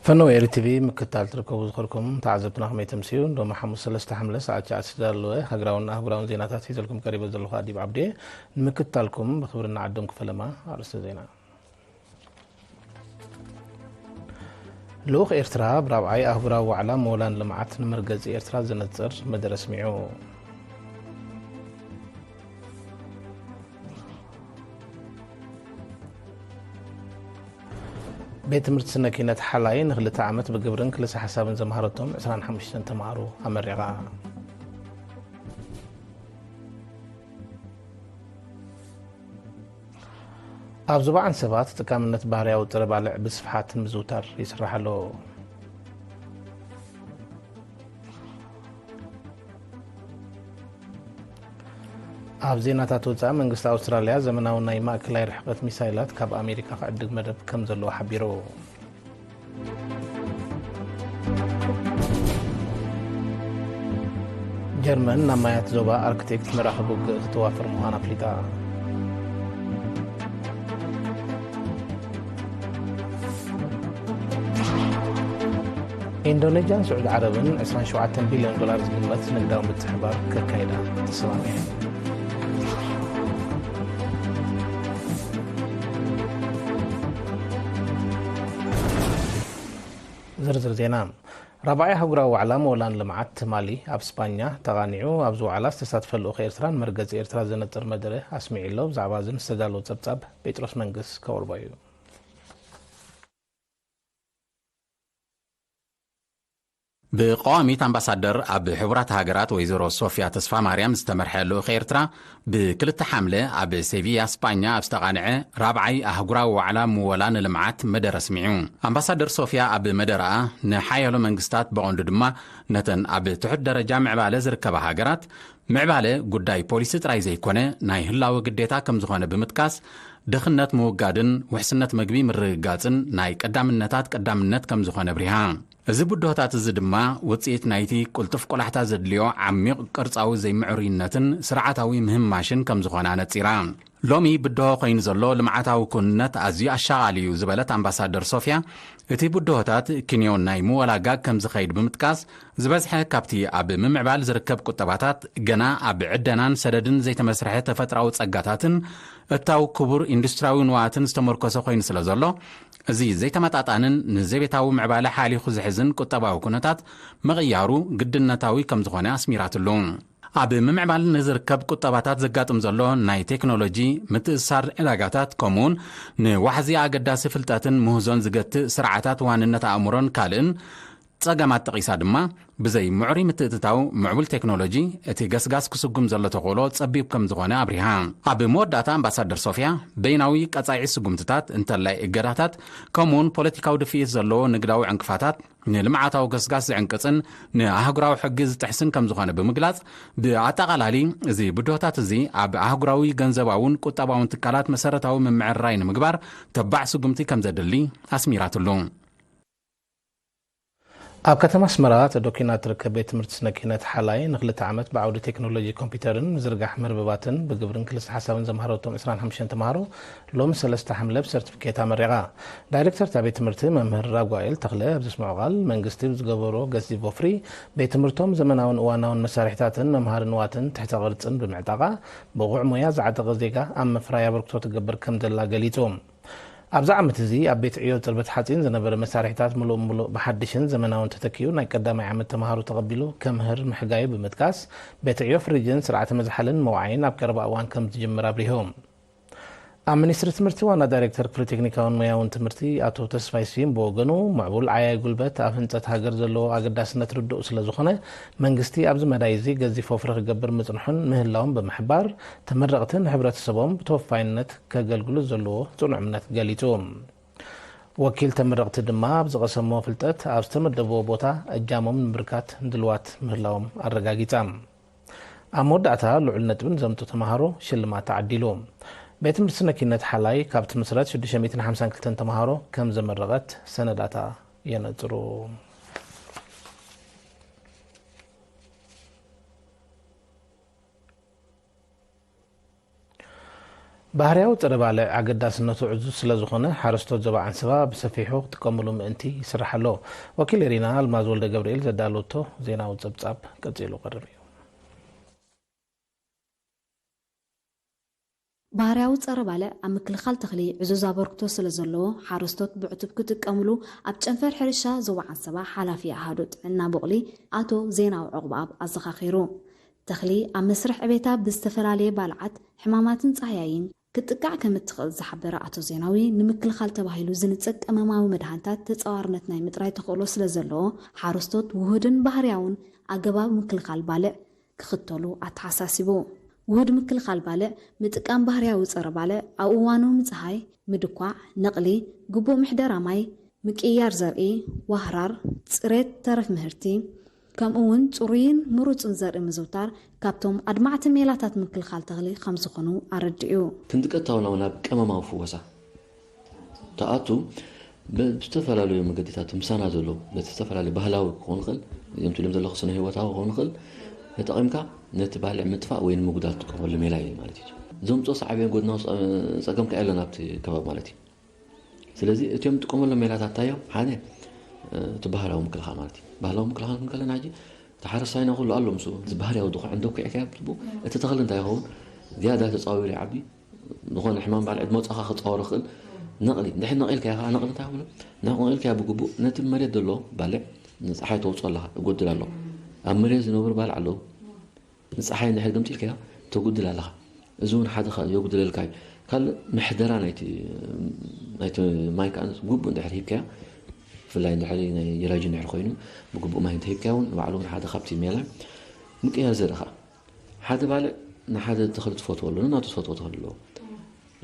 ፈነወ ኤሪ ቲቪ ምክትታል ትርከቡ ዝኸርኩም ተዓዘብትና ከመይ ተምስዩ? ሎሚ ሓሙስ ሰለስተ ሓምለ ሰዓት ትሽዓተ ዝተዳለወ ሃገራውን ኣህጉራውን ዜናታት ሒዘልኩም ቀሪበ ዘለኹ ኣዲብ ዓብዴ። ንምክትታልኩም ብኽብሪ ንዓዶም ክፈለማ። ኣርእስተ ዜና። ልኡኽ ኤርትራ ኣብ ራብዓይ ኣህጉራዊ ዋዕላ ምወላን ልምዓት ንመርገጺ ኤርትራ ዘነጽር መደረ ኣስሚዑ። ቤት ትምህርቲ ስነ ኪነት ሓላይ ንክልተ ዓመት ብግብርን ክልሰ ሓሳብን ዘምሃረቶም ዕስራን ሓሙሽተን ተምሃሮ ኣመሪቓ። ኣብ ዞባ ዓንሰባ ተጠቃምነት ባህርያዊ ጥረ ባልዕ ብስፍሓት ንምዝውታር ይስራሕ ኣሎ። ኣብ ዜናታት ወጻኢ፣ መንግስቲ ኣውስትራልያ ዘመናዊ ናይ ማእከላይ ርሕቀት ሚሳይላት ካብ ኣሜሪካ ክዕድግ መደብ ከም ዘለዎ ሓቢሩ። ጀርመን ናብ ማያት ዞባ ኣርክቲክ መራኽብ ውግእ ክትዋፈር ምዃና ኣፍሊጣ። ኢንዶኔዥያን ስዑዲ ዓረብን ዕስራን ሸውዓተን ቢልዮን ዶላር ዝግመት ንግዳዊ ምትሕብባር ከካይዳ ተሰማሚዐን። ዝርዝር ዜና። ራብዓይ ኣህጉራዊ ዋዕላ ምወላን ልምዓት ትማሊ ኣብ ስጳኛ ተቓኒዑ። ኣብዚ ዋዕላ ዝተሳትፈ ልኡኽ ኤርትራ ንመርገጺ ኤርትራ ዘነጽር መደረ ኣስሚዑ ኣሎ። ብዛዕባ እዚ ዝተዳለወ ጸብጻብ ጴጥሮስ መንግስ ከቕርቦ እዩ። ብቀዋሚት ኣምባሳደር ኣብ ሕቡራት ሃገራት ወይዘሮ ሶፊያ ተስፋ ማርያም ዝተመርሐ ልኡኽ ኤርትራ ብክልተ ሓምለ ኣብ ሴቪያ ስጳኛ ኣብ ዝተቓንዐ ራብዓይ ኣህጉራዊ ዋዕላ ምወላ ንልምዓት መደረ ኣስሚዑ። ኣምባሳደር ሶፊያ ኣብ መደረኣ ንሓያሎ መንግስታት ብቐንዱ ድማ ነተን ኣብ ትሑት ደረጃ ምዕባለ ዝርከባ ሃገራት ምዕባለ ጉዳይ ፖሊሲ ጥራይ ዘይኮነ ናይ ህላወ ግዴታ ከም ዝኾነ ብምጥቃስ ድኽነት ምውጋድን ውሕስነት መግቢ ምርግጋጽን ናይ ቀዳምነታት ቀዳምነት ከም ዝኾነ ኣብሪሃ። እዚ ብድሆታት እዚ ድማ ውጽኢት ናይቲ ቅልጡፍ ቆላሕታ ዘድልዮ ዓሚቕ ቅርጻዊ ዘይምዕሩይነትን ስርዓታዊ ምህማሽን ከም ዝኾነ ኣነጺራ። ሎሚ ብድሆ ኮይኑ ዘሎ ልምዓታዊ ክውንነት ኣዝዩ ኣሻቓሊ እዩ ዝበለት ኣምባሳደር ሶፊያ፣ እቲ ብድሆታት ክንዮን ናይ ምወላ ጋግ ከም ዝኸይድ ብምጥቃስ፣ ዝበዝሐ ካብቲ ኣብ ምምዕባል ዝርከብ ቁጠባታት ገና ኣብ ዕደናን ሰደድን ዘይተመስርሐ ተፈጥራዊ ጸጋታትን እታው ክቡር ኢንዱስትሪያዊ ንዋትን ዝተመርኮሰ ኮይኑ ስለ ዘሎ፣ እዚ ዘይተመጣጣንን ንዘቤታዊ ምዕባለ ሓሊኹ ዝሕዝን ቁጠባዊ ኩነታት ምቕያሩ ግድነታዊ ከም ዝኾነ ኣስሚራትሉ። ኣብ ምምዕባል ንዝርከብ ቁጠባታት ዘጋጥም ዘሎ ናይ ቴክኖሎጂ ምትእስሳር ዕዳጋታት፣ ከምኡውን ንዋሕዚ ኣገዳሲ ፍልጠትን ምህዞን ዝገትእ ስርዓታት ዋንነት ኣእምሮን ካልእን ጸገማት ጠቒሳ ድማ፣ ብዘይ ምዕሩይ ምትእትታው ምዕቡል ቴክኖሎጂ፣ እቲ ገስጋስ ክስጉም ዘሎ ተኽእሎ ጸቢብ ከም ዝኾነ ኣብሪሃ። ኣብ መወዳእታ ኣምባሳደር ሶፊያ፣ በይናዊ ቀጻዒ ስጉምትታት፣ እንተላይ እገዳታት፣ ከምኡውን ፖለቲካዊ ድፍኢት ዘለዎ ንግዳዊ ዕንቅፋታት፣ ንልምዓታዊ ገስጋስ ዝዕንቅጽን ንኣህጉራዊ ሕጊ ዝጥሕስን ከም ዝኾነ ብምግላጽ፣ ብኣጠቓላሊ እዚ ብድሆታት እዚ ኣብ ኣህጉራዊ ገንዘባውን ቁጠባውን ትካላት መሰረታዊ ምምዕርራይ ንምግባር ተባዕ ስጉምቲ ከም ዘድሊ ኣስሚራትሉ። ኣብ ከተማ ኣስመራ ተዶኪና ትርከብ ቤት ትምህርቲ ስነ ኪነት ሓላይ ንክልተ ዓመት ብዓውዲ ቴክኖሎጂ ኮምፒውተርን ምዝርጋሕ መርበባትን ብግብርን ክልሰ ሓሳብን ዘምሃረቶም ዕስራን ሓሙሽተን ተምሃሮ ሎሚ ሰለስተ ሓምለ ብሰርቲፊኬት ኣመሪቓ። ዳይሬክተር እታ ቤት ትምህርቲ መምህር ራጓኤል ተኽለ ኣብ ዘስምዖ ቃል፣ መንግስቲ ብዝገበሮ ገዚፍ ወፍሪ ቤት ትምህርቶም ዘመናውን እዋናውን መሳርሒታትን መምሃሪ ንዋትን ትሕተ ቅርጽን ብምዕጣቓ ብቑዕ ሞያ ዝዓጠቐ ዜጋ ኣብ ምፍራይ ኣበርክቶ ትገብር ከም ዘላ ገሊጹ። ኣብዚ ዓመት እዚ ኣብ ቤት ዕዮ ጽርበት ሓጺን ዝነበረ መሳርሒታት ምሉእ ብምሉእ ብሓድሽን ዘመናውን ተተኪኡ ናይ ቀዳማይ ዓመት ተምሃሮ ተቐቢሉ ከምህር ምሕጋዩ ብምጥቃስ፣ ቤት ዕዮ ፍሪጅን ስርዓተ መዝሓልን መውዓይን ኣብ ቀረባ እዋን ከም ዝጅምር ኣብሪሁ። ኣብ ሚኒስትሪ ትምህርቲ ዋና ዳይሬክተር ክፍሊ ቴክኒካውን ሞያውን ትምህርቲ ኣቶ ተስፋይ ስዩም ብወገኑ፣ ምዕቡል ዓያይ ጉልበት ኣብ ህንጸት ሃገር ዘለዎ ኣገዳስነት ርዱእ ስለ ዝኾነ፣ መንግስቲ ኣብዚ መዳይ እዚ ገዚፍ ወፍሪ ክገብር ምጽንሑን ምህላውን ብምሕባር፣ ተመረቕቲ ንሕብረተሰቦም ብተወፋይነት ከገልግሉ ዘለዎ ጽኑዕ እምነት ገሊጹ። ወኪል ተመረቕቲ ድማ ኣብ ዝቐሰሞ ፍልጠት ኣብ ዝተመደብዎ ቦታ እጃሞም ንምብርካት ድልዋት ምህላዎም ኣረጋጊጻ። ኣብ መወዳእታ ልዑል ነጥቢ ንዘምጡ ተምሃሮ ሽልማት ተዓዲሉ። ቤት ትምህርቲ ስነ ኪነት ሓላይ ካብ ትምስረት ሽዱሽተ ሚእትን ሓምሳን ክልተን ተምሃሮ ከም ዘመረቐት ሰነዳታ የነጽሩ። ባህርያዊ ጸረ ባልዕ ኣገዳስነቱ ዕዙዝ ስለ ዝኾነ፣ ሓረስቶት ዞባ ዓንሰባ ብሰፊሑ ክጥቀምሉ ምእንቲ ይስራሕ ኣሎ። ወኪል ኤሪና ኣልማዝ ወልደ ገብርኤል ዘዳለወቶ ዜናዊ ጸብጻብ ቀጺሉ ቀርብ እዩ። ባህርያዊ ጸረ ባልዕ ኣብ ምክልኻል ተኽሊ ዕዙዝ ኣበርክቶ ስለ ዘለዎ፣ ሓረስቶት ብዕቱብ ክጥቀምሉ ኣብ ጨንፈር ሕርሻ ዞባ ዓንሰባ ሓላፊ ኣሃዱ ጥዕና ቡቕሊ ኣቶ ዜናዊ ዑቕብኣብ ኣዘኻኺሩ። ተኽሊ ኣብ መስርሕ ዕቤታ ብዝተፈላለየ ባልዓት፣ ሕማማትን ጻህያይን ክትጥቃዕ ከም እትኽእል ዝሓበረ ኣቶ ዜናዊ፣ ንምክልኻል ተባሂሉ ዝንጸግ ቀመማዊ መድሃኒታት ተጻዋርነት ናይ ምጥራይ ተኽእሎ ስለ ዘለዎ፣ ሓረስቶት ውሁድን ባህርያውን ኣገባብ ምክልኻል ባልዕ ክኽተሉ ኣተሓሳሲቡ። ውሁድ ምክልኻል ባልዕ ምጥቃም ባህርያዊ ጸረ ባልዕ ኣብ እዋኑ ምጽሃይ፣ ምድኳዕ፣ ነቕሊ፣ ግቡእ ምሕደራ ማይ፣ ምቅይያር ዘርኢ፣ ዋህራር፣ ጽሬት ተረፍ ምህርቲ፣ ከምኡ እውን ጽሩይን ምሩጽን ዘርኢ ምዝውታር ካብቶም ኣድማዕቲ ሜላታት ምክልኻል ተኽሊ ከም ዝኾኑ ኣረዲኡ። ክንዲ ቀጥታዊ ናብ ቀመማዊ ፍወሳ ተኣቱ ብዝተፈላለዩ መገዲታት ምሳና ዘሎ በቲ ዝተፈላለዩ ባህላዊ ክኸውን ይኽእል፣ እዮም ትብሎም ዘለኹ ስነ ህይወታዊ ክኸውን ይኽእል፣ ተጠቒምካ ነቲ ባልዕ ምጥፋእ ወይ ንምጉዳል ትጥቀመሉ ሜላ እዩ ማለት እዩ። ዘምፅኦ ሳዕቤን ጎድናዊ ፀ-፣ ፀገም ከ የለን ኣብቲ ከባቢ ማለት እዩ። ስለዚ እቲኦም ንጥቀመሎም ሜላታት እንታይ እዮም? ሓደ፣ እ፣ እቲ ባህላዊ ምክልኻል ማለት እዩ። ባህላዊ ምክልኻል ክንከለና ሕጂ እቲ ሓረስታይና ኩሉ ኣሎ ምስኡ። እዚ ባህርያዊ ድኹዒ እንዶ ኩዒካዮ ብግቡእ እቲ ተኽሊ እንታይ ይኸውን? ዝያዳ ተፃዊሩ ይዓቢ። ዝኾነ ሕማም ባልዕ መጻኻ ክጻወሮ ክእል። ነቕሊ፣ እንድሕር ነቒልካዮ ከዓ ነቕሊ እንታይ ይብሉ? ነቒልካዮ ብግቡእ ነቲ መሬት ዘሎ ባልዕ ንፀሓይ ተውፅኦ ኣለኻ፣ ይጎድል ኣሎ። ኣብ መሬት ዝነብሩ ባልዕ ኣለዉ። ንፀሓይ እንድሕር ገምጢልካዮ ተጉድል ኣለኻ። እዚ እውን ሓደ ካብ የጉድለልካ እዩ። ካልእ ምሕደራ ናይቲ፣ ናይቲ ማይ ከዓ ብግቡእ እንድሕር ሂብካዮ፣ ብፍላይ እንድሕር ናይ ጀላጅ እንድሕር ኮይኑ ብግቡእ ማይ እንተሂብካዮ እውን ንባዕሉ እውን ሓደ ካብቲ ሜላ ምቅያር ዘርኢ ከዓ። ሓደ ባልዕ ንሓደ ተኽሊ ትፈትዎ ኣሎ፣ ንናቱ ዝፈትዎ ተኽሊ ኣለዎ።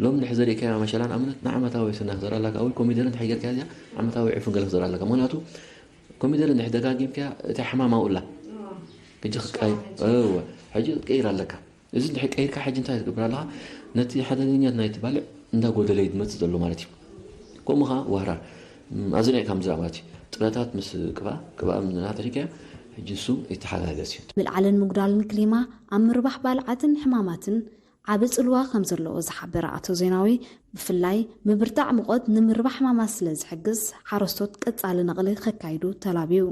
ሎም እንድሕር ዘሪእካዮ መሸላ ንኣብነት ንዓመታዊ ስርናይ ክዘርኣላካ ወይ ኮሚደረ እንድሕር ጌርካዮ እዚኣ ዓመታዊ ዕፉን ገለ ክዘርኣላካ። ምኽንያቱ ኮሚደረ እንድሕር ደጋጊምካያ እታ ሕማም ኣብኡ ኣላ። ሕጂ ክቀይ-፣ እወ፣ ሕጂ ክትቀይር ኣለካ። እዚ እንድሕር ቀይርካ ሕጂ እንታይ ትገብር ኣለኻ? ነቲ ሓደገኛት ናይቲ ባልዕ እንዳጎደለ እዩ ዝመጽእ ዘሎ ማለት እዩ። ከምኡ ኸዓ ዋህራር፣ ም፣ ኣዝኒዕካ ምዝራእ ማለት እዩ። ጥረታት ምስ ቅብኣ፣ ቅብኣ እናተሪካዮ ሕጂ እሱ ይተሓጋገዝ እዩ። ምልዓልን ምጉዳልን ክሊማ ኣብ ምርባሕ ባልዓትን ሕማማትን ዓቢ ጽልዋ ከም ዘለዎ ዝሓበረ ኣቶ ዜናዊ፣ ብፍላይ ምብርታዕ ሙቐት ንምርባሕ ሕማማት ስለ ዝሕግዝ፣ ሓረስቶት ቀጻሊ ነቕሊ ከካይዱ ተላብዩ።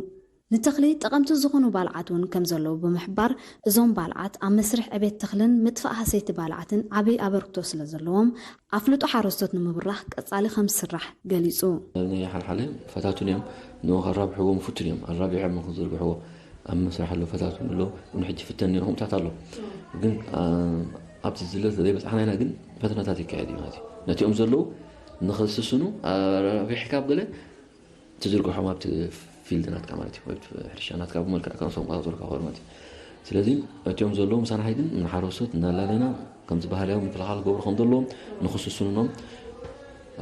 ንተኽሊ ጠቐምቲ ዝኾኑ ባልዓት እውን ከም ዘለዉ ብምሕባር፣ እዞም ባልዓት ኣብ መስርሕ ዕቤት ተኽልን ምጥፋእ ሃሰይቲ ባልዓትን ዓቢ ኣበርክቶ ስለ ዘለዎም፣ ኣፍልጦ ሓረስቶት ንምብራኽ ቀጻሊ ከም ዝስራሕ ገሊጹ። ናይ ሓልሓለ ፈታቱን እዮም፣ ንኡ ከራብሕዎ ምፍቱን እዮም። ኣራቢሖም ክዝርግሕዎ ኣብ መስርሕ ኣሎ፣ ፈታቱን ኣሎ። እውን ሕጂ ፍተን ነይሩ፣ ከምኡታት ኣሎ። ግን፣ ኣ፣ ኣብቲ ዝለ ዘይበጻሕና ኢና፣ ግን ፈተነታት ይካየድ እዩ ማለት እዩ። ነቲኦም ዘለዉ ንኽስስኑ፣ ኣራቢሕካ ኣብ ገለ ትዝርግሖም ኣብቲ ፊልድ ናትካ ማለት እዩ፣ ወይ ሕርሻ ናትካ ብመልክዕ ከም ሰው ቋጠሮ ካብ ማለት እዩ። ስለዚ እቲኦም ዘለዉ ምሳና ሓይግን ንሓረስቶት እናላለና ከምዚ ባህርያዊ ምክልኻል ገብሩ ከም ዘለዎም ንኽስስኑኖም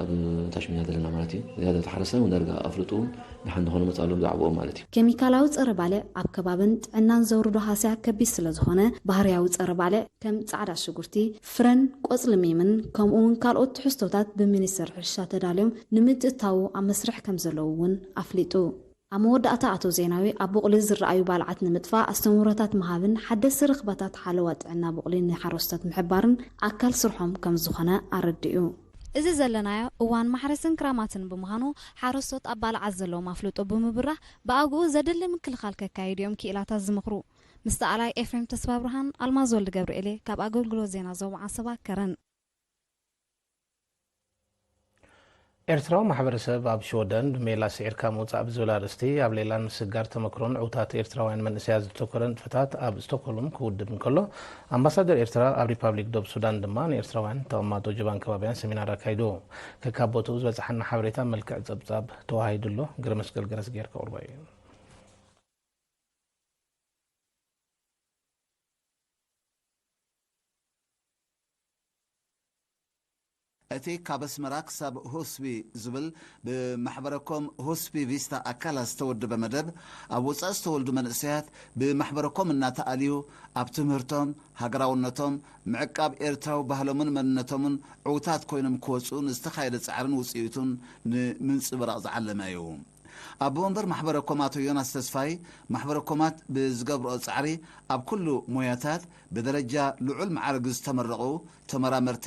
ኣብ ታሽሚና ዘለና ማለት እዩ። ዝያዳ ተሓረሳይ እውን ዳርጋ ኣፍልጡ እውን ደሓን ዝኾነ መጻሎም ዛዕባኦም ማለት እዩ። ኬሚካላዊ ጸረ ባልዕ ኣብ ከባብን ጥዕናን ዘውርዶ ሃስያ ከቢድ ስለ ዝኾነ፣ ባህርያዊ ጸረ ባልዕ ከም ጻዕዳ ሽጉርቲ፣ ፍረን ቆጽሊ ሚምን ከምኡ እውን ካልኦት ትሕዝቶታት ብሚኒስቴር ሕርሻ ተዳልዮም ንምትእትታዉ ኣብ መስርሕ ከም ዘለዉ እውን ኣፍሊጡ። ኣብ መወዳእታ ኣቶ ዜናዊ ኣብ ቡቕሊ ዝረኣዩ ባልዓት ንምጥፋእ ኣስተምህሮታት ምሃብን ሓደስቲ ርኽበታት ሓለዋ ጥዕና ቡቕሊ ንሓረስቶት ምሕባርን ኣካል ስርሖም ከም ዝኾነ ኣረዲኡ። እዚ ዘለናዮ እዋን ማሕረስን ክራማትን ብምዃኑ ሓረስቶት ኣብ ባልዓት ዘለዎም ኣፍልጦ ብምብራህ ብኣግኡ ዘድሊ ምክልኻል ከካይዱ እዮም ክኢላታት ዝምኽሩ። ምስተኣላይ ኤፍሬም ተስፋብርሃን ኣልማዝ ወልደ ገብርኤል ካብ ኣገልግሎት ዜና ዞባ ዓሰባ ከረን። ኤርትራዊ ማሕበረሰብ ኣብ ሽወደን ብሜላ ስዒርካ ምውጻእ ብዝብል ኣርእስቲ ኣብ ሌላን ምስግጋር ተመክሮን ዕውታት ኤርትራውያን መንእሰያት ዘተኮረ ንጥፈታት ኣብ ስቶክሆልም ክውድብ እንከሎ፣ ኣምባሳደር ኤርትራ ኣብ ሪፓብሊክ ዶብ ሱዳን ድማ ንኤርትራውያን ተቐማጦ ጀባን ከባቢያን ሰሚናር ኣካይዱ። ከካብ ቦትኡ ዝበጽሓና ሓበሬታ መልክዕ ጸብጻብ ተዋሂዱ ኣሎ። ግረመስቀል ገረዝጊሄር ከቕርቦ እዩ። እቲ ካብ ኣስመራ ክሳብ ሆስቢ ዝብል ብማሕበረኮም ሆስቢ ቪስታ ኣካላት ዝተወደበ መደብ፣ ኣብ ወጻኢ ዝተወልዱ መንእሰያት ብማሕበረኮም እናተኣልዩ ኣብ ትምህርቶም፣ ሃገራውነቶም፣ ምዕቃብ ኤርትራዊ ባህሎምን መንነቶምን ዕዉታት ኮይኖም ክወጽኡ ንዝተኻየደ ጻዕርን ውጽኢቱን ንምንጽብራቕ ዝዓለመ እዩ። ኣቦ ወንበር ማሕበረ ኮማት ዮናስ ተስፋይ፣ ማሕበረ ኮማት ብዝገብርኦ ጻዕሪ ኣብ ኩሉ ሞያታት ብደረጃ ልዑል ማዕርግ ዝተመረቑ ተመራመርቲ፣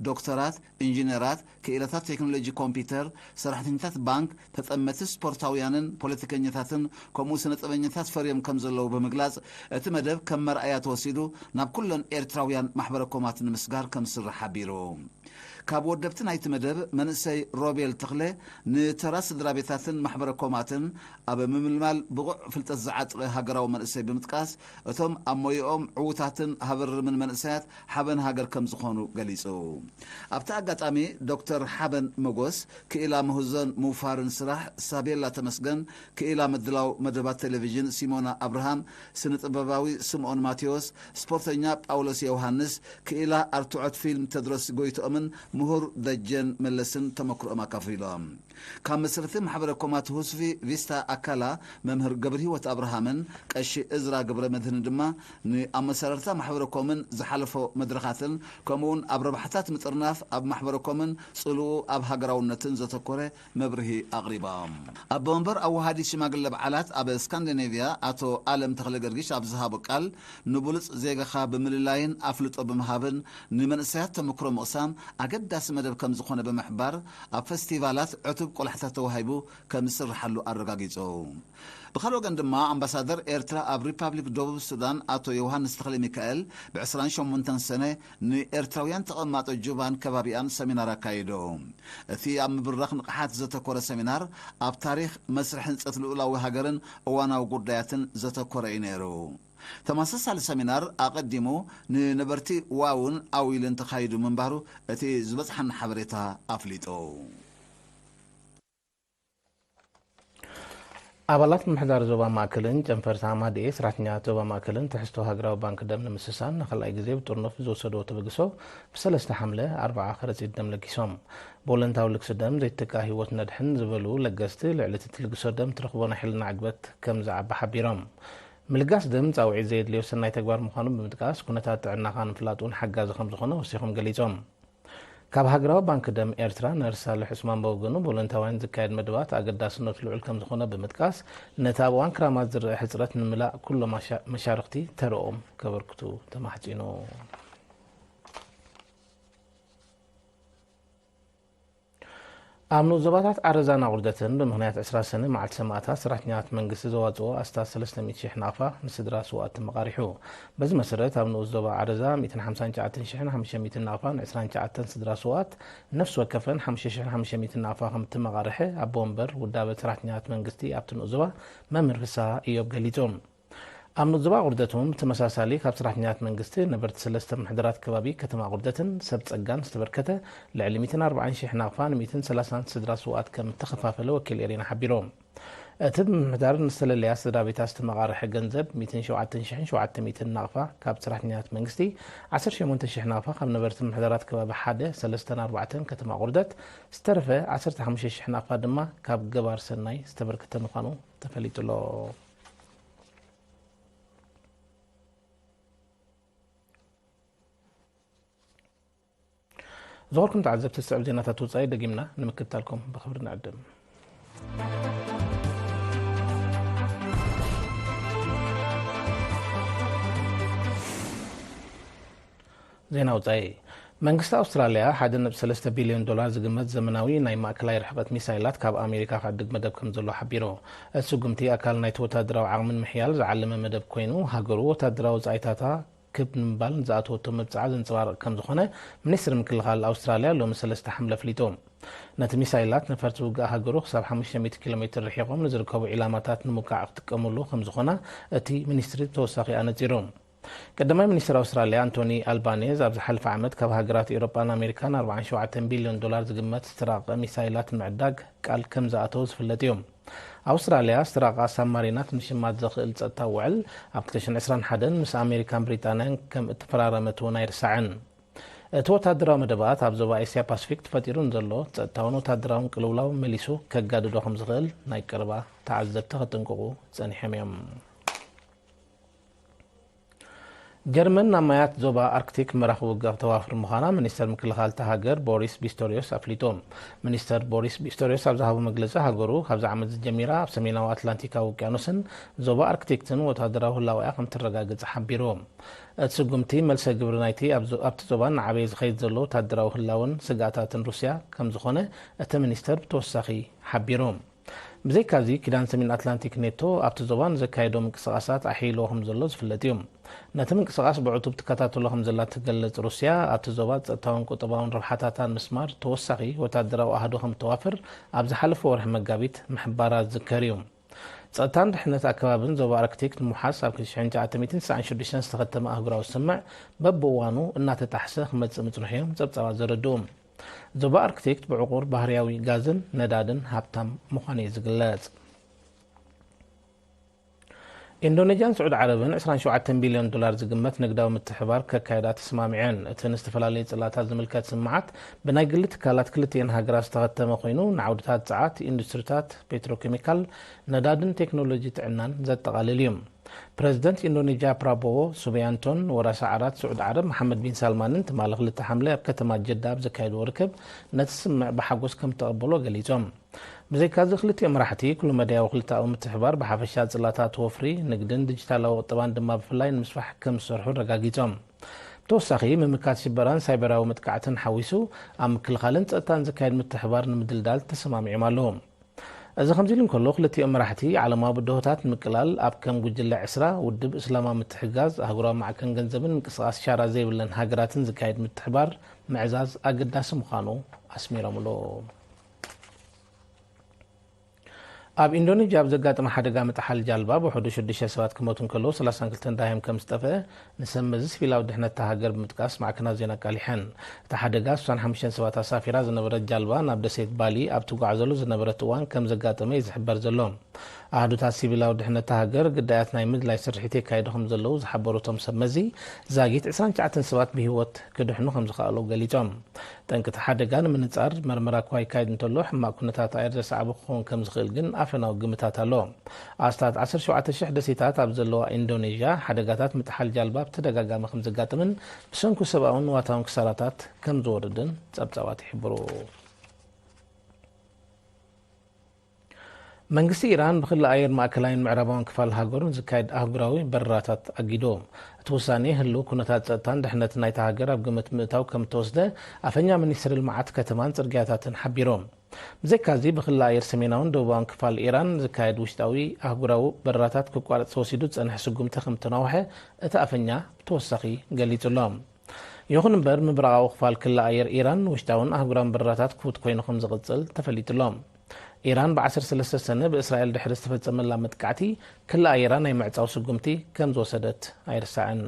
ዶክተራት፣ ኢንጂነራት፣ ክኢላታት ቴክኖሎጂ ኮምፒውተር፣ ሰራሕተኛታት ባንክ፣ ተጠመቲ ስፖርታውያንን ፖለቲከኛታትን ከምኡ ስነ ጥበበኛታት ፈርዮም ከም ዘለዉ ብምግላጽ፣ እቲ መደብ ከም መርኣያ ተወሲዱ ናብ ኩለን ኤርትራውያን ማሕበረ ኮማት ንምስጋር ከም ዝስራሕ ሓቢሩ። ካብ ወደብቲ ናይቲ መደብ መንእሰይ ሮቤል ተኽለ፣ ንተራ ስድራ ቤታትን ማሕበረ ኮማትን ኣብ ምምልማል ብቑዕ ፍልጠት ዝዓጥቀ ሃገራዊ መንእሰይ ብምጥቃስ፣ እቶም ኣብ ሞያኦም ዕዉታትን ሃበርምን መንእሰያት ሓበን ሃገር ከም ዝኾኑ ገሊጹ። ኣብቲ ኣጋጣሚ ዶክተር ሓበን መጎስ፣ ክኢላ ምህዞን ምውፋርን ስራሕ ሳቤላ ተመስገን፣ ክኢላ ምድላው መደባት ቴሌቪዥን ሲሞና ኣብርሃም፣ ስነ ጥበባዊ ስምኦን ማቴዎስ፣ ስፖርተኛ ጳውሎስ ዮውሃንስ፣ ክኢላ ኣርትዖት ፊልም ተድሮስ ጎይትኦምን ምሁር ደጀን መለስን ተመክሮኦም ኣካፊሎም። ካብ መስረቲ ማሕበረ ኮማት ሁስቪ ቪስታ ኣካላ መምህር ገብረ ህይወት ኣብርሃምን ቀሺ እዝራ ገብረ መድህንን ድማ ንኣመሰራርታ ማሕበረ ኮምን ዝሓለፎ መድረኻትን ከምኡውን ኣብ ረብሓታት ምጥርናፍ ኣብ ማሕበረ ኮምን ጽልኡ ኣብ ሃገራውነትን ዘተኮረ መብርሂ ኣቕሪቦም። ኣቦ ወንበር ኣወሃዲ ሽማግለ በዓላት ኣብ ስካንዲኔቭያ ኣቶ ኣለም ተኽለ ገርጊሽ ኣብ ዝሃቦ ቃል፣ ንብሉጽ ዜጋኻ ብምልላይን ኣፍልጦ ብምሃብን ንመንእሰያት ተመክሮ ምቕሳም ኣገዳሲ መደብ ከም ዝኾነ ብምሕባር፣ ኣብ ፈስቲቫላት ዕቱብ ቆላሕታ ተዋሂቡ ከም ዝስርሓሉ ኣረጋጊጹ። ብኻልእ ወገን ድማ ኣምባሳደር ኤርትራ ኣብ ሪፓብሊክ ደቡብ ሱዳን ኣቶ ዮሃንስ ተኽለ ሚካኤል ብ ዕስራን ሸሞንተን ሰነ ንኤርትራውያን ተቐማጦ ጁባን ከባቢኣን ሰሚናር ኣካይዱ። እቲ ኣብ ምብራኽ ንቕሓት ዘተኮረ ሰሚናር ኣብ ታሪኽ መስርሕ ህንጸት ልኡላዊ ሃገርን እዋናዊ ጉዳያትን ዘተኮረ እዩ ነይሩ። ተመሳሳሊ ሰሚናር ኣቐዲሙ ንነበርቲ ዋውን ኣዊልን ተኻይዱ ምንባሩ እቲ ዝበጽሓና ሓበሬታ ኣፍሊጡ። ኣባላት ምምሕዳር ዞባ ማእከልን ጨንፈር ሳማድኤ ሰራሕተኛታት ዞባ ማእከልን ትሕዝቶ ሃገራዊ ባንክ ደም ንምስሳን ንኻልኣይ ግዜ ብጥርኑፍ ዝወሰድዎ ተበግሶ ብሰለስተ ሓምለ ኣርብዓ ከረጺት ደም ለጊሶም። ብወለንታዊ ልግሲ ደም ዘይትተካእ ህይወት ነድሕን ዝበሉ ለገስቲ፣ ልዕሊ እቲ ትልግሶ ደም ትረኽቦ ናይ ሕልና ዕግበት ከም ዝዓቢ ሓቢሮም። ምልጋስ ደም ጻውዒት ዘየድልዮ ሰናይ ተግባር ምዃኑ ብምጥቃስ፣ ኩነታት ጥዕናኻ ንምፍላጥ እውን ሓጋዚ ከም ዝኾነ ወሲኾም ገሊጾም። ካብ ሃገራዊ ባንክ ደም ኤርትራ ነርስ ሳልሕ ዑስማን ብወገኑ፣ ብወለንታውያን ዝካየድ መደባት ኣገዳስነቱ ልዑል ከም ዝኾነ ብምጥቃስ፣ ነቲ ኣብ እዋን ክራማት ዝረአ ሕጽረት ንምላእ ኩሎም ኣሻ-፣ መሻርኽቲ ተረኦም ከበርክቱ ተማሕጺኑ። ኣብ ንኡስ ዞባታት ዓረዛን ኣቑርደትን ብምኽንያት ዕስራ ሰነ መዓልቲ ሰማእታት ሰራሕተኛታት መንግስቲ ዘዋጽኦ ኣስታት ሰለስተ ሚእቲ ሽሕ ናቕፋ ንስድራ ስውኣት ተመቓሪሑ። በዚ መሰረት ኣብ ንኡስ ዞባ ዓረዛ ሚእትን ሓምሳን ትሽዓተን ሽሕን ሓሙሽተ ሚእትን ናቕፋ ንዕስራን ትሽዓተን ስድራ ስውኣት ነፍሲ ወከፈን ሓሙሽተ ሽሕን ሓሙሽተ ሚእትን ናቕፋ ከም እተመቓርሐ ኣቦ ወንበር ውዳበ ሰራሕተኛታት መንግስቲ ኣብቲ ንኡስ ዞባ መምህር ፍስሃ እዮብ ገሊጹ። ኣብ ንኡስ ዞባ ኣቑርደት እውን ብተመሳሳሊ ካብ ሰራሕተኛታት መንግስቲ ነበርቲ ሰለስተ ምምሕዳራት ከባቢ ከተማ ኣቑርደትን ሰብ ጸጋን ዝተበርከተ ልዕሊ ሚእትን ኣርባዓን ሽሕ ናቕፋ ንሚእትን ሰላሳን ስድራ ስውኣት ከም እተኸፋፈለ ወኪል ኤሪና ሓቢሩ። እቲ ብምምሕዳር ንዝተለለያ ስድራ ቤታት ዝተመቓርሐ ገንዘብ ሚእትን ሸውዓተን ሽሕን ሸውዓተ ሚእትን ናቕፋ ካብ ሰራሕተኛታት መንግስቲ፣ ዓሰርተ ሸሞንተ ሽሕ ናቕፋ ካብ ነበርቲ ምምሕዳራት ከባቢ ሓደ፣ ሰለስተን ኣርባዕተን ከተማ ኣቑርደት፣ ዝተረፈ ዓሰርተ ሓሙሽተ ሽሕ ናቕፋ ድማ ካብ ገባር ሰናይ ዝተበርከተ ምዃኑ ተፈሊጡ ኣሎ። ዝኸበርኩም ተዓዘብቲ፣ ዝስዕብ ዜናታት ወጻኢ ደጊምና ንምክትታልኩም ብኽብሪ ንዕድም። ዜና ወጻኢ። መንግስቲ ኣውስትራልያ ሓደ ነጥቢ ሰለስተ ቢልዮን ዶላር ዝግመት ዘመናዊ ናይ ማእከላይ ርሕቀት ሚሳይላት ካብ ኣሜሪካ ክዕድግ መደብ ከም ዘሎ ሓቢሩ። እቲ ስጉምቲ ኣካል ናይቲ ወታደራዊ ዓቕሚ ንምሕያል ዝዓለመ መደብ ኮይኑ፣ ሃገሩ ወታደራዊ ወጻኢታታ ክብ ንምባል ንዝኣተወቶ መብጽዓ ዘንጸባርቕ ከም ዝኾነ ሚኒስትሪ ምክልኻል ኣውስትራልያ ሎሚ ሰለስተ ሓምለ ኣፍሊጡ። ነቲ ሚሳይላት ነፈርቲ ውግእ ሃገሩ ክሳብ ሓሙሽተ ሚእቲ ኪሎ ሜትር ርሒቖም ንዝርከቡ ዒላማታት ንምውቃዕ ክጥቀመሉ ከም ዝኾነ እቲ ሚኒስትሪ ብተወሳኺ ኣነጺሩ። ቀዳማይ ሚኒስትር ኣውስትራልያ ኣንቶኒ ኣልባኔዝ ኣብ ዝሓለፈ ዓመት ካብ ሃገራት ኤውሮጳን ኣሜሪካን ኣርባዓን ሸውዓተን ቢልዮን ዶላር ዝግመት ዝተራቐቐ ሚሳይላት ንምዕዳግ ቃል ከም ዝኣተወ ዝፍለጥ እዩ። ኣውስትራልያ ዝተራቐቓ ሳብማሪናት ምሽማት ዘኽእል ጸጥታዊ ውዕል ኣብ ክልተ ሽሕን ዕስራን ሓደን ምስ ኣሜሪካን ብሪጣንያን ከም እተፈራረመት እውን ኣይርሳዕን። እቲ ወታደራዊ መደባት ኣብ ዞባ ኤስያ ፓሲፊክ ተፈጢሩ ንዘሎ ጸጥታውን ወታደራውን ቅልውላው መሊሱ ከጋድዶ ከም ዝኽእል ናይ ቀረባ ተዓዘብቲ ከጠንቅቑ ጸኒሖም እዮም። ጀርመን ናብ ማያት ዞባ ኣርክቲክ መራኽብ ውግእ ክተዋፍር ምዃና ሚኒስተር ምክልኻል እታ ሃገር ቦሪስ ቢስቶሪዮስ ኣፍሊጡ። ሚኒስተር ቦሪስ ቢስቶሪዮስ ኣብ ዝሃቦ መግለጺ፣ ሃገሩ ካብዚ ዓመት ዝጀሚራ ኣብ ሰሜናዊ ኣትላንቲካዊ ውቅያኖስን ዞባ ኣርክቲክትን ወታደራዊ ህላወኣ ከም ትረጋግጽ ሓቢሩ። እቲ ስጉምቲ መልሰ ግብሪ ናይቲ ኣብቲ ዞባ እናዓበየ ዝኸይድ ዘሎ ወታደራዊ ህላወን ስግኣታትን ሩስያ ከም ዝኾነ እቲ ሚኒስተር ብተወሳኺ ሓቢሩ። ብዘይካዚ፣ ኪዳን ሰሜን ኣትላንቲክ ኔቶ ኣብቲ ዞባ ንዘካየዶ ምንቅስቓሳት ኣሕይልዎ ከም ዘሎ ዝፍለጥ እዩ። ነቲ ምንቅስቓስ ብዕቱብ ትከታተሎ ከም ዘላ ትገልጽ ሩስያ፣ ኣብቲ ዞባ ጸጥታውን ቁጠባውን ረብሓታታ ንምስማር ተወሳኺ ወታደራዊ ኣሃዱ ከም እተዋፍር ኣብ ዝሓለፈ ወርሒ መጋቢት ምሕባራ ዝዝከር እዩ። ጸጥታን ድሕነት ኣከባብን ዞባ ኣርክቲክ ንምውሓስ ኣብ ክልተ ሽሕን ትሽዓተ ሚእትን ስሳን ሽዱሽተን ዝተኸተመ ኣህጉራዊ ስምምዕ በብእዋኑ እናተጣሕሰ ክመጽእ ምጽንሑ እዮም ጸብጻባት ዘረድኡ። ዞባ ኣርክቲክ ብዕቑር ባህርያዊ ጋዝን ነዳድን ሃብታም ምዃኑ እዩ ዝግለጽ። ኢንዶኔዥያን ስዑድ ዓረብን ዕስራን ሸውዓተን ቢልዮን ዶላር ዝግመት ንግዳዊ ምትሕብባር ከካየዳ ተሰማሚዐን። እቲ ንዝተፈላለዩ ጽላታት ዝምልከት ስምምዓት ብናይ ግሊ ትካላት ክልቲኤን ሃገራት ዝተኸተመ ኮይኑ፣ ንዓውድታት ጸዓት፣ ኢንዱስትሪታት፣ ፔትሮኬሚካል፣ ነዳድን ቴክኖሎጂ ጥዕናን ዘጠቓልል እዩ። ፕረዚደንት ኢንዶኔዥያ ፕራቦዎ ሱቢያንቶን ወራሲ ዓራት ስዑድ ዓረብ መሓመድ ቢን ሳልማንን ትማሊ ክልተ ሓምለ ኣብ ከተማ ጀዳ ኣብ ዘካየድዎ ርክብ ነቲ ስምምዕ ብሓጎስ ከም እተቐበሎ ገሊጾም። ብዘይካዚ ክልቲኦም መራሕቲ ኩሉ መዳያዊ ክልተኣዊ ምትሕብባር ብሓፈሻ ጽላታት ወፍሪ፣ ንግድን ዲጂታላዊ ቁጠባን ድማ ብፍላይ ንምስፋሕ ከም ዝሰርሑ ኣረጋጊጾም። ብተወሳኺ ምምካት ሽበራን ሳይበራዊ መጥቃዕትን ሓዊሱ ኣብ ምክልኻልን ጸጥታን ዝካየድ ምትሕብባር ንምድልዳል ተሰማሚዖም ኣለዉ። እዚ ከምዚ ኢሉ እንከሎ፣ ክልቲኦም መራሕቲ ዓለማዊ ብድሆታት ንምቅላል ኣብ ከም ጉጅለ ዕስራ፣ ውድብ እስላማዊ ምትሕግጋዝ፣ ኣህጉራዊ ማዕከን ገንዘብን ምንቅስቓስ ሻራ ዘይብለን ሃገራትን ዝካየድ ምትሕባር ምዕዛዝ ኣገዳሲ ምዃኑ ኣስሚሮምሉ። ኣብ ኢንዶኔዥያ ኣብ ዘጋጠመ ሓደጋ ምጥሓል ጃልባ ብውሕዱ ሽዱሽተ ሰባት ክሞቱ እንከለዉ፣ ሰላሳን ክልተን ደሃዮም ከም ዝጠፍአ ንሰብ መዚ ሲቪላዊ ድሕነት እታ ሃገር ብምጥቃስ ማዕከናት ዜና ኣቃሊሐን። እቲ ሓደጋ ስሳን ሓሙሽተን ሰባት ኣሳፊራ ዝነበረት ጃልባ ናብ ደሴት ባሊ ኣብ ትጓዓዘሉ ዝነበረት እዋን ከም ዘጋጠመ እዩ ዝሕበር ዘሎ። ኣሃዱታት ሲቪላዊ ድሕነት እታ ሃገር ግዳያት ናይ ምድላይ ስርሒት የካይዱ ከም ዘለዉ ዝሓበሩ እቶም ሰብ መዚ፣ ዛጊት ዕስራን ትሽዓተን ሰባት ብህይወት ክድሕኑ ከም ዝኸኣሉ ገሊጾም። ጠንቂ እቲ ሓደጋ ንምንጻር መርመራ እኳ ይካየድ እንተሎ፣ ሕማቕ ኩነታት ኣየር ዘሰዓቦ ክኸውን ከም ዝኽእል ግን ኣፈናዊ ግምታት ኣሎ። ኣስታት ዓሰርተ ሸውዓተ ሽሕ ደሴታት ኣብ ዘለዋ ኢንዶኔዥያ፣ ሓደጋታት ምጥሓል ጃልባ ብተደጋጋሚ ከም ዘጋጥምን ብሰንኩ ሰብኣውን ንዋታውን ክሳራታት ከም ዝወርድን ጸብጻባት ይሕብሩ። መንግስቲ ኢራን ብክሊ ኣየር ማእከላይን ምዕራባውን ክፋል ሃገሩ ንዝካየድ ኣህጉራዊ በረራታት ኣጊዱ። እቲ ውሳኔ ህሉው ኩነታት ጸጥታን ድሕነትን ናይታ ሃገር ኣብ ግምት ምእታው ከም እተወስደ ኣፈኛ ሚኒስትሪ ልምዓት ከተማን ጽርግያታትን ሓቢሩ። ብዘይካዚ፣ ብክሊ ኣየር ሰሜናውን ደቡባውን ክፋል ኢራን ዝካየድ ውሽጣዊ ኣህጉራዊ በረራታት ክቋረጽ ተወሲዱ ዝጸንሐ ስጉምቲ ከም እተናውሐ እቲ ኣፈኛ ብተወሳኺ ገሊጹ ኣሎ። ይኹን እምበር፣ ምብራቓዊ ክፋል ክሊ ኣየር ኢራን ውሽጣውን ኣህጉራውን በረራታት ክፉት ኮይኑ ከም ዝቕጽል ተፈሊጡ ኣሎ። ኢራን ብ ዓሰርተ ሰለስተ ሰነ ብእስራኤል ድሕሪ ዝተፈጸመላ መጥቃዕቲ፣ ክሊ ኣየራ ናይ ምዕጻው ስጉምቲ ከም ዝወሰደት ኣይርሳዕን።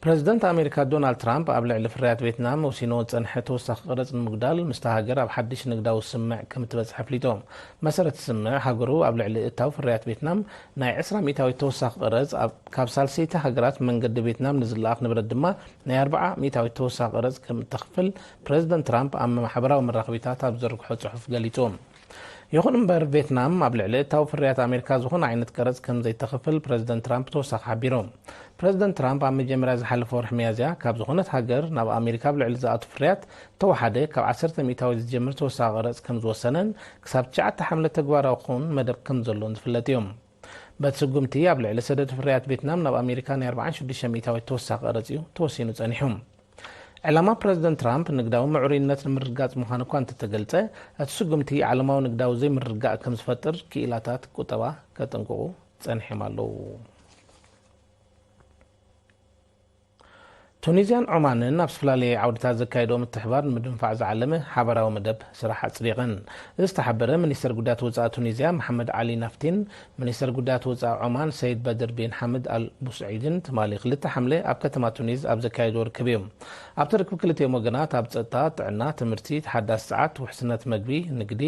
ፕረዚደንት ኣሜሪካ ዶናልድ ትራምፕ ኣብ ልዕሊ ፍርያት ቬትናም ወሲንዎ ዝጸንሐ ተወሳኺ ቀረጽ ንምጉዳል፣ ምስታ ሃገር ኣብ ሓድሽ ንግዳዊ ስምምዕ ከም እትበጽሕ ኣፍሊጡ። መሰረት ስምምዕ፣ ሃገሩ ኣብ ልዕሊ እታው ፍርያት ቬትናም ናይ ዕስራ ሚእታዊት ተወሳኺ ቀረጽ፣ ኣብ፣ ካብ ሳልሰይቲ ሃገራት መንገዲ ቬትናም ንዝለኣኽ ንብረት ድማ ናይ ኣርብዓ ሚእታዊት ተወሳኺ ቀረጽ ከም እተኽፍል ፕረዚደንት ትራምፕ ኣብ ማሕበራዊ መራኸቢታት ኣብ ዝዘርግሖ ጽሑፍ ገሊጹ። ይኹን እምበር፣ ቬትናም ኣብ ልዕሊ እታው ፍርያት ኣሜሪካ ዝኾነ ዓይነት ቀረጽ ከም ዘይተኽፍል ፕረዚደንት ትራምፕ ተወሳኺ ሓቢሩ። ፕረዚደንት ትራምፕ ኣብ መጀመርያ ዝሓለፈ ወርሒ ሚያዝያ፣ ካብ ዝኾነት ሃገር ናብ ኣሜሪካ ኣብ ልዕሊ ዝኣቱ ፍርያት ተወሓደ ካብ ዓሰርተ ሚእታዊት ዝጀምር ተወሳኺ ቀረጽ ከም ዝወሰነን ክሳብ ትሽዓተ ሓምለ ተግባራዊ ክኸውን መደብ ከም ዘሎን ዝፍለጥ እዩ። በቲ ስጉምቲ፣ ኣብ ልዕሊ ሰደድ ፍርያት ቬትናም ናብ ኣሜሪካ ናይ ኣርብዓን ሽዱሽተ ሚእታዊት ተወሳኺ ቀረጽ እዩ ተወሲኑ ጸኒሑ። ዕላማ ፕረዚደንት ትራምፕ ንግዳዊ ምዕሩይነት ንምርግጋጽ ምዃኑ እኳ እንተተገልጸ፣ እቲ ስጉምቲ ዓለማዊ ንግዳዊ ዘይምርግጋእ ከም ዝፈጥር ክኢላታት ቁጠባ ከጠንቅቑ ጸኒሖም ኣለዉ። ቱኒዝያን ዖማንን ኣብ ዝተፈላለየ ዓውድታት ዘካየድኦ ምትሕባር ንምድንፋዕ ዝዓለመ ሓባራዊ መደብ ስራሕ ኣጽዲቐን። እዚ ዝተሓበረ፣ ሚኒስተር ጉዳያት ወጻኢ ቱኒዝያ መሓመድ ዓሊ ናፍቲን ሚኒስተር ጉዳያት ወጻኢ ዖማን ሰይድ በድር ቢን ሓምድ ኣል ቡስዒድን ትማሊ ክልተ ሓምለ ኣብ ከተማ ቱኒዝ ኣብ ዘካየድዎ ርክብ እዩ። ኣብቲ ርክብ ክልቲኦም ወገናት ኣብ ጸጥታ፣ ጥዕና፣ ትምህርቲ፣ ተሓዳሲ ጸዓት፣ ውሕስነት መግቢ፣ ንግዲ፣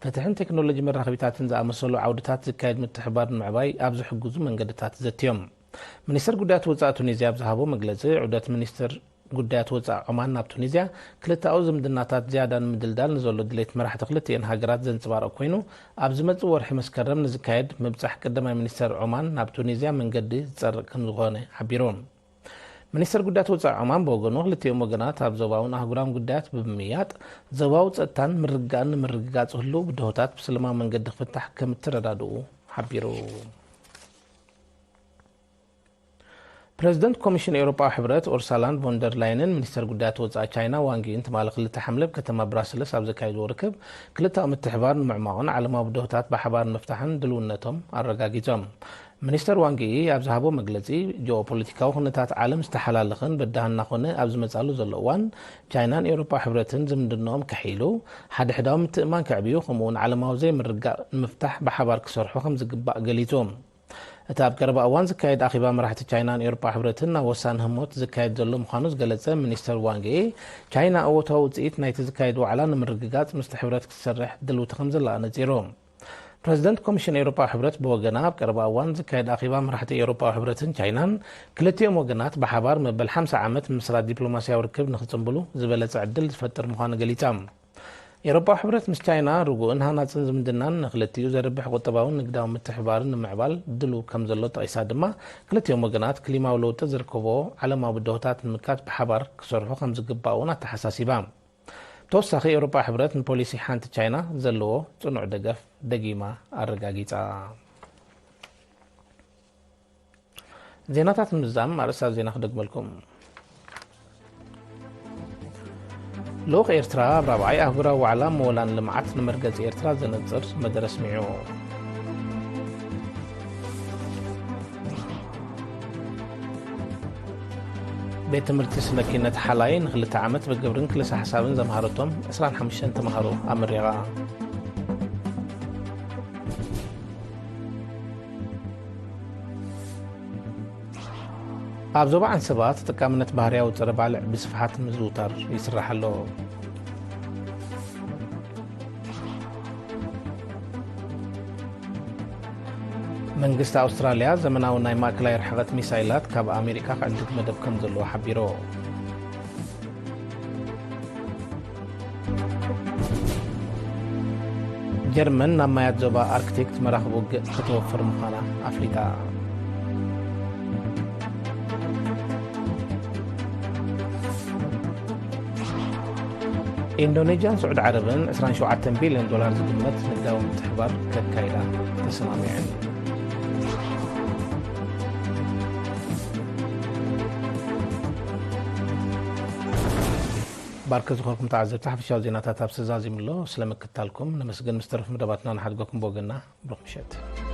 ፍትሕን ቴክኖሎጂ መራኸቢታትን ዝኣመሰሉ ዓውድታት ዝካየድ ምትሕብባር ንምዕባይ ኣብ ዝሕግዙ መንገድታት ዘትዮም። ሚኒስተር ጉዳያት ወጻኢ ቱኒዝያ ኣብ ዝሃቦ መግለጺ፣ ዑደት ሚኒስተር ጉዳያት ወጻኢ ዖማን ናብ ቱኒዝያ ክልተኣዊ ዝምድናታት ዝያዳ ንምድልዳል ንዘሎ ድሌት መራሕቲ ክልቲኤን ሃገራት ዘንጸባርቕ ኮይኑ፣ ኣብ ዝመጽእ ወርሒ መስከረም ንዝካየድ ምብጻሕ ቀዳማይ ሚኒስተር ዖማን ናብ ቱኒዝያ መንገዲ ዝጸርግ ከምዝኾነ ሓቢሩ። ሚኒስተር ጉዳያት ወጻኢ ዖማን ብወገኑ፣ ክልቲኦም ወገናት ኣብ ዞባውን ኣህጉራውን ጉዳያት ብምምይያጥ፣ ዞባዊ ጸጥታን ምርግጋእን ንምርግጋጽ ህሉው ብድሆታት ብሰላማዊ መንገዲ ክፍታሕ ከም እተረዳድኡ ሓቢሩ። ፕረዚደንት ኮሚሽን ኤውሮጳዊ ሕብረት ኡርሳላን ቮንደር ላይንን ሚኒስተር ጉዳያት ወጻኢ ቻይና ዋንግ ዪን ትማሊ ክልተ ሓምለ ኣብ ከተማ ብራስልስ ኣብ ዘካየድዎ ርክብ፣ ክልተኣዊ ምትሕባር ንምዕማቑን ዓለማዊ ብድሆታት ብሓባር ንምፍታሕን ድልውነቶም ኣረጋጊጾም። ሚኒስተር ዋንግ ዪ ኣብ ዝሃቦ መግለጺ፣ ጂኦፖለቲካዊ ኩነታት ዓለም ዝተሓላለኸን በዳህን እናኾነ ኣብ ዝመጻሉ ዘሎ እዋን፣ ቻይናን ኤውሮጳዊ ሕብረትን ዝምድንኦም ከሕይሉ፣ ሓድሕዳዊ ምትእምማን ከዕብዩ፣ ከምኡ'ውን ዓለማዊ ዘይምርግጋእ ንምፍታሕ ብሓባር ክሰርሑ ከም ዝግባእ ገሊጹ። እቲ ኣብ ቀረባ እዋን ዝካየድ ኣኼባ መራሕቲ ቻይናን ኤውሮጳ ሕብረትን ናብ ወሳኒ ህሞት ዝካየድ ዘሎ ምዃኑ ዝገለጸ ሚኒስተር ዋንግ ዪ፣ ቻይና እወታዊ ውጽኢት ናይቲ ዝካየድ ዋዕላ ንምርግጋጽ ምስቲ ሕብረት ክትሰርሕ ድልውቲ ከም ዘላ ኣነጺሩ። ፕረዚደንት ኮሚሽን ኤውሮጳ ሕብረት ብወገና፣ ኣብ ቀረባ እዋን ዝካየድ ኣኼባ መራሕቲ ኤውሮጳ ሕብረትን ቻይናን፣ ክልቲኦም ወገናት ብሓባር መበል ሓምሳ ዓመት ምስራት ዲፕሎማስያዊ ርክብ ንኽጽንብሉ ዝበለጸ ዕድል ዝፈጥር ምዃኑ ገሊጻ። ኤውሮጳዊ ሕብረት ምስ ቻይና ርጉእን ሃናጽን ዝምድናን ንክልቲኡ ዘርብሕ ቁጠባውን ንግዳዊ ምትሕብባርን ንምዕባል ድሉው ከም ዘሎ ጠቒሳ ድማ፣ ክልቲኦም ወገናት ክሊማዊ ለውጢ ዘርከቦ ዓለማዊ ብድሆታት ንምምካት ብሓባር ክሰርሑ ከም ዝግባእ እውን ኣተሓሳሲባ። ብተወሳኺ፣ ኤውሮጳዊ ሕብረት ንፖሊሲ ሓንቲ ቻይና ዘለዎ ጽኑዕ ደገፍ ደጊማ ኣረጋጊጻ። ዜናታት ምዝዛም ኣርእስታት ዜና ክደግመልኩም። ልኡኽ ኤርትራ ኣብ ራብዓይ ኣህጉራዊ ዋዕላ ሞላን ልምዓት ንመርገጺ ኤርትራ ዘነጽር መደረ ኣስሚዑ። ቤት ትምህርቲ ስነ ኪነት ሓላይ ንክልተ ዓመት ብግብርን ክልሰ ሓሳብን ዘምሃረቶም ዕስራን ሓሙሽተን ተምሃሮ ኣመሪቓ። ኣብ ዞባ ዓንሰባ ተጠቃምነት ባህርያዊ ጸረ ባልዕ ብስፍሓት ምዝውታር ይስራሕ ኣሎ። መንግስቲ ኣውስትራልያ ዘመናዊ ናይ ማእከላይ ርሕቐት ሚሳይላት ካብ ኣሜሪካ ክዕድግ መደብ ከም ዘለዎ ሓቢሩ። ጀርመን ናብ ማያት ዞባ ኣርክቲክ መራኽብ ውግእ ከተወፍር ምዃና ኣፍሊጣ። ኢንዶኔዥያን ስዑዲ ዓረብን ዕስራን ሸውዓተን ቢልዮን ዶላር ዝግመት ንግዳዊ ምትሕብባር ከካይዳ ተሰማሚዐን። ባርከ ዝኾንኩም ተዓዘብቲ፣ ሓፈሻዊ ዜናታት ኣብዚ ተዛዚሙ ኣሎ። ስለ ምክትታልኩም ነመስግን። ምስ ተረፉ መደባትና ንሓድገኩም ብወገንና። ብሩኽ ምሸት።